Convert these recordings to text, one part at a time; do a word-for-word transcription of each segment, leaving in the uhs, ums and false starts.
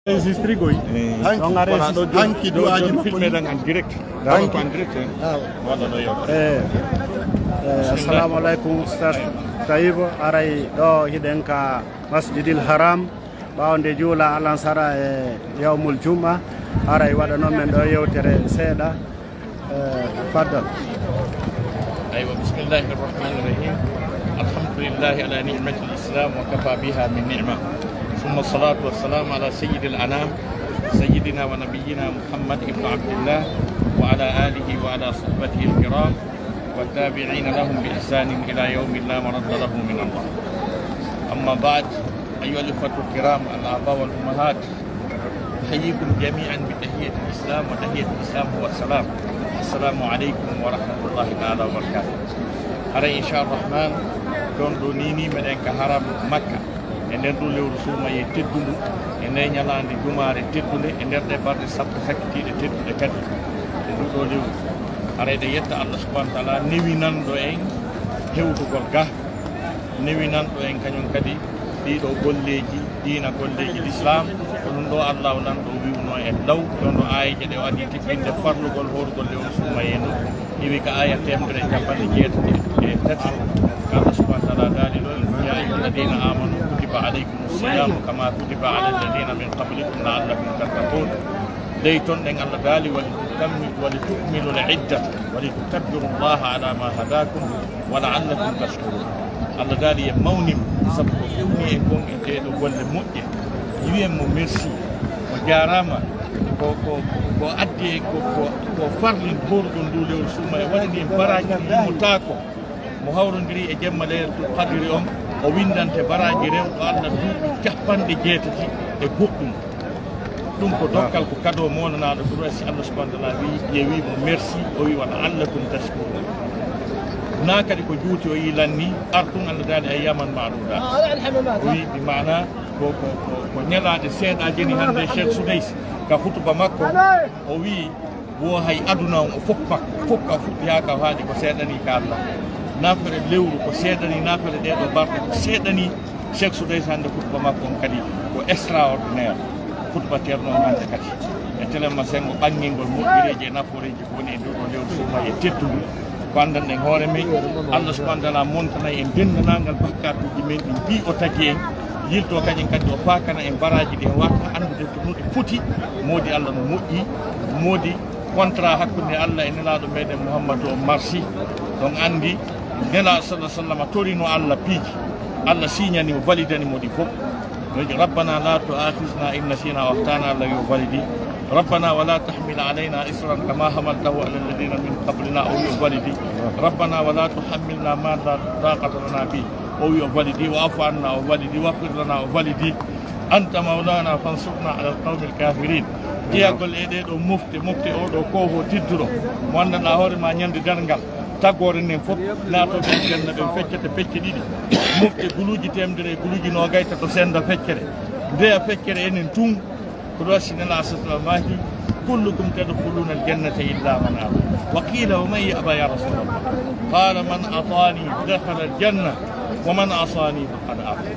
Enregistré koy. Eh. Hanki, donc, a kono ɗo joni, hanki ɗo du'aaji joni makko filmé ɗi. Ɗan en direct. Hanki. Ko en direct, eh. Ah. Walla ɗo yo. Eh, eh, assalamu alaikum, Ustaz Tayibo. Aray ɗo hiɗen ka Masjidil Haram. Ɓaawo nde juula alansara e yawmul jum'a, aray waɗanon men ɗo yewtere seeɗa. Eh, faddal. أيوة، بسم الله الرحمن الرحيم. الحمد لله على نعمة الإسلام وكفى بها من نعمة. ثم الصلاة والسلام على سيد الأنام، سيدنا ونبينا محمد بن عبد الله، وعلى آله وعلى صحبته الكرام، والتابعين لهم بإحسان إلى يوم لا مرد له من الله. أما بعد، أيها الإخوة الكرام، الآباء والأمهات، أحييكم جميعا بتحية الإسلام، وتحية الإسلام هو السلام. السلام عليكم ورحمة الله تعالى وبركاته. Haray, inchallah rahman, ɗon ɗo nii nii meɗen ka haram Makka, e nder ɗo lewru suumayee teddundu, e nder ñalaande jumaare teddunde, e nder ɗe balɗe sappo sakkitiiɗe teddunde kadi, e ndu ɗo lewru. Haray ɗe yetta Allah subhanahu wa taala newinanɗo en hewtugol ga. Newinanɗo en kañum kadi ɗii ɗoo golleeji diina, golleeji Lislaam. Ko ɗum ɗoo Allaahu Lanɗo wi'unoo en law, ɗon ɗo aayeeje ɗe o adii tippinde farlugol hoorugol lewru suumayee ndu. Iwi ka aaya teemedere e cappanɗe jeetati e tati. Ko Allah subhaanahu wa taala daali ɗoo, يا أيها الذين آمنوا كتب عليكم الصيام كما كتب على الذين من قبلكم لعلكم تتقون. Dey ton ɗen Allah daali, ولتكملوا العدة ولتكبروا الله على ما هداكم ولعلكم تشكرون. Allah daali en mawnima sabu ko fewni en kon e ɗee ɗoo golle moƴƴe. Wi'en mo merci, o jaaraama. Ko, ko, ko addi en ko, ko, ko farli hoorugol nduu lewru suumayee, waɗani en baraaji ɗi yimotaako. Mo hawrondiri e jemma Laylatul Qadri on, o winndante baraaji rewɗo Allah duuɓi cappanɗe jeetati e goɗɗum. Ɗum ko dokkal, ko kado moonanaaɗo, ko ɗum si Allah subhaanahu wa taala wi, ƴeewi mo merci, o wi, ولعلكم تشكرون. Naa kadi ko juuti o yi lanni, artun Allah daali أياما معدودات. O wi, bi maana, ko, ko, ko, ko ñalaaɗe seeɗa jeni hannde, Cheikh Sudais, ka hutuba makko, o wi, Wo hay aduna on o fof makko, fof ka fuɗɗi haa ka haaɗi ko seeɗanii ka Allah. Naafere lewru ko seeɗanii, naafere ɗee ɗoo balɗe ko seeɗanii. Cheikh Sudais hannde khutba makko on kadi ko extraordinaire. Khutba Ceerno on hannde kadi. E telen ma senngo ɓanngingol moƴƴereeji e nafooreeji ko woni e nduu ɗoo lewru suumayee teddundu. Ko anndanɗen hoore men, Allah subhaanahu wa taala montanay en denndaangal bakkaatuuji men ɗin, fii o tagi en, yiltoo kañum kadi o faakana en baraaji ɗin, warta anndude to no ɗi foti. Moodi Allah no moƴƴi, moodi contrat hakkunde Allah e Nelaaɗo meɗen Muhammadu on marsi. Ɗon anndi Nelaaɗo sallallahu alaihi wasallam torino Allah piiji, Allah siñani mo, validani mo ɗi fof. ربنا لا تؤاخذنا إن نسينا أو أخطأنا, Allah yo validi. ربنا ولا تحمل علينا إصرا كما حملته على الذين من قبلنا, o wi o validi. ربنا ولا تحملنا ما لا طاقة لنا به, o wi o validi. واعف عنا, o validi. واغفر لنا, o validi. أنت مولانا فانصرنا على القوم الكافرين. Jeyagol e ɗee ɗoo mofte, mofte oo ɗoo koohoo tedduɗo, mo anndanɗaa hoore maa ñande darngal. Tagoore nden fof, naatooɓe aljanna ɓen feccete pecce ɗiɗi. Mofte guluuji teemedere e guluuji noogay tato sennda feccere. Ndeya feccere enen tun, ko ɗoo si Nelaaɗo sallallahu alaihi wasallam maaki, كلكم تدخلون الجنة إلا من أبى. وقيل ومن يأبى يا رسول الله؟ قال من أطاعني دخل الجنة ومن عصاني فقد أبى.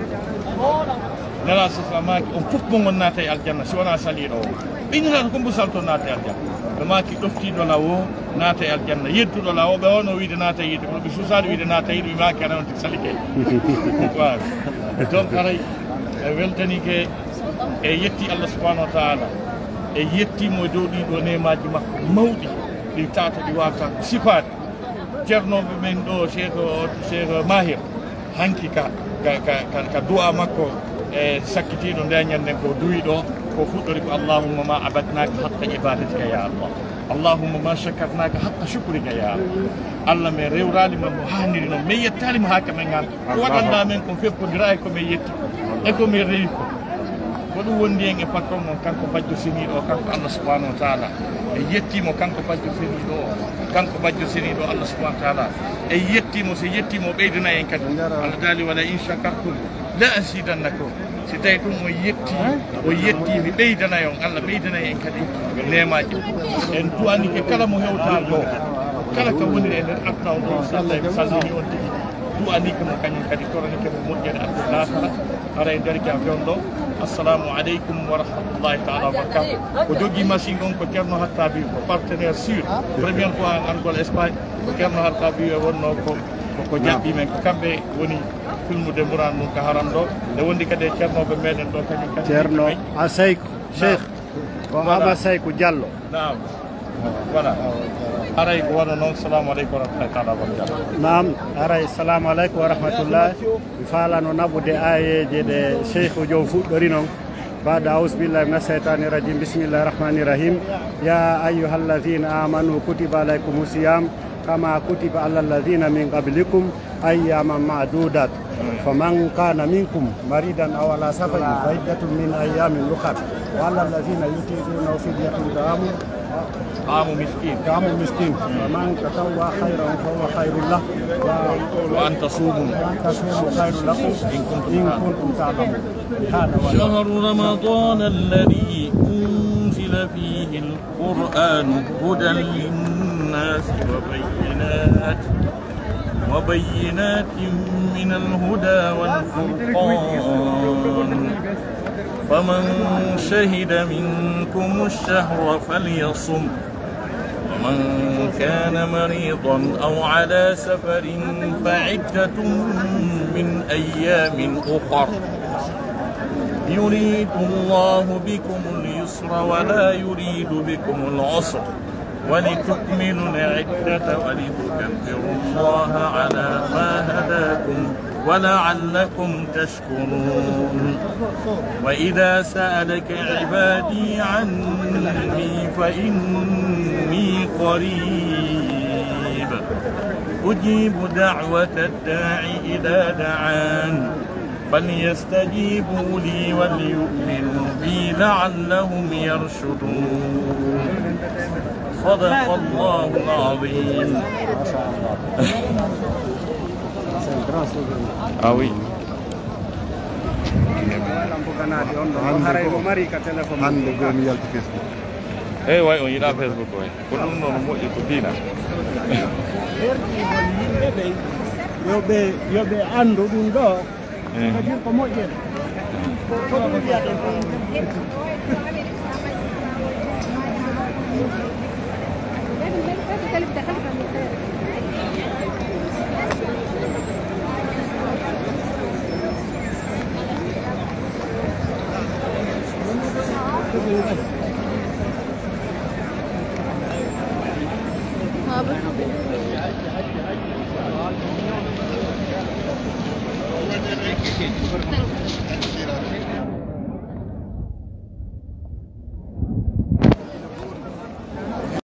Nelaaɗo sallallahu alaihi wasallam maaki, on fof mo ngon naatay aljanna, si wonaa saliiɗo o. Ɓe Nelaaɗo ko mbo salto naatay aljanna. Ɓe maaki, ɗoftiiɗo law o naatay aljanna, yedduɗo law o, ɓe wonno wiide naatay yiite, kono ɓe suusaali wiide naatay yiite, ɓe maaki, aɗa on tigi salike. Waaw. Donc, haray, e weltanike, e yetti Allah subhanahu wa taala, e yetti mo e dow ɗii ɗoo neemaaji makko mawɗi, ɗi tata, ɗi wata ko sifaade. Ceernooɓe men ɗoo, Cheikh, Cheikh Mahir, hanki ka, ka, ka, ka, ka du'a makko e sakkitiiɗo nde ñannden ko duwi ɗoo, ko fuɗɗori ko, اللهم ما عبدناك حق عبادتك يا الله. اللهم ما شكرناك حق شكرك يا الله. Allah, men rewraali ma no haaniri non, men yettaali ma haa ka men ngan. Ko waɗanɗaa men kon fof ko ndira e ko men yetti, e ko men rewi ko. Ko ɗum wondi en e patron mon, kanko Bajjo Seniiɗo o, kanko Allah subhanahu wa taala. En yettii mo, kanko Bajjo Seniiɗo o, kanko Bajjo Seniiɗo Allah subhanahu wa taala. En yettii mo, so yettii mo, o ɓeydana en kadi. Allah daali, "ولئن شكرتم لأزيدنكم." Si tawi ɗum on yettii, on yettii, mi ɓeydanay on, Allah ɓeydanay en kadi neemaaji. En du'anike kala mo hewtaa ɗoo, kala ka woni e nder aduna o ɗoo, so Allah en sallini on tigi. Du'anike mo kañum kadi, toranike mo moƴƴere aduna e laakhara. Haray nder jam fewndo, Assalamu aleykum wa rahmatullahi taala wa barakatuh. Ko jogii machine on ko Ceerno Hattabi, ko partenaire sûr. Première fois an angol Espagne, ko Ceerno Hattabi e wonnoo ko, ko, ko jaɓɓi men. Ko kamɓe woni filmude mburan ndun ka haram ɗo. Nde wondi kadi e ceernooɓe meɗen ɗo, kañum kadi Ceerno Asayku, Cheikh. Ko Voilà. Aba Sayku Diallo. Naam. Voilà. Haray ko wano non. Salamu aleykum wa rahmatullahi taala wa barakatuh. Naam, haray salamu aleykum wa rahmatullah. Mi faalano naɓude aayeeje ɗe Sheikh Jow fuɗɗori non. بعد أعوذ بالله من الشيطان الرجيم. بسم الله الرحمن الرحيم. يا أيها الذين آمنوا كتب عليكم الصيام كما كتب على الذين من قبلكم أياما معدودات. فمن كان منكم مريضا أو على سفر فعدة من أيام أخر. وعلى الذين يطيقونه فدية طعام طعام مسكين. طعام مسكين. فمن تطوع خيرا فهو خير له. و- وأن تصوموا. وأن تصوموا خير لكم إن كنتم إن تعلمون. كنتم تعلمون. سبحان الله. شهر رمضان الذي أنزل فيه القرآن هدى للناس وبينات، وبينات من الهدى والفرقان، فمن شهد منكم الشهر فليصم، ومن كان مريضا أو على سفر فعدة من أيام أخر، يريد الله بكم اليسر ولا يريد بكم العسر، ولتكملوا العدة ولتكبروا الله على ما هداكم ولعلكم تشكرون. وإذا سألك عبادي عني فإني قريب أجيب دعوة الداع إذا دعان فليستجيبوا لي وليؤمنوا بي لعلهم يرشدون. صدق الله العظيم. Ah oui. Hannde ko mi yalti Facebook. Eey, way on yiɗaa Facebook, way. Ko ɗum noon moƴƴi, ko diina. Yo ɓe, yo ɓe anndu ɗum ɗo. Eh. Kadi ko moƴƴere. Ko ɗum wiyata.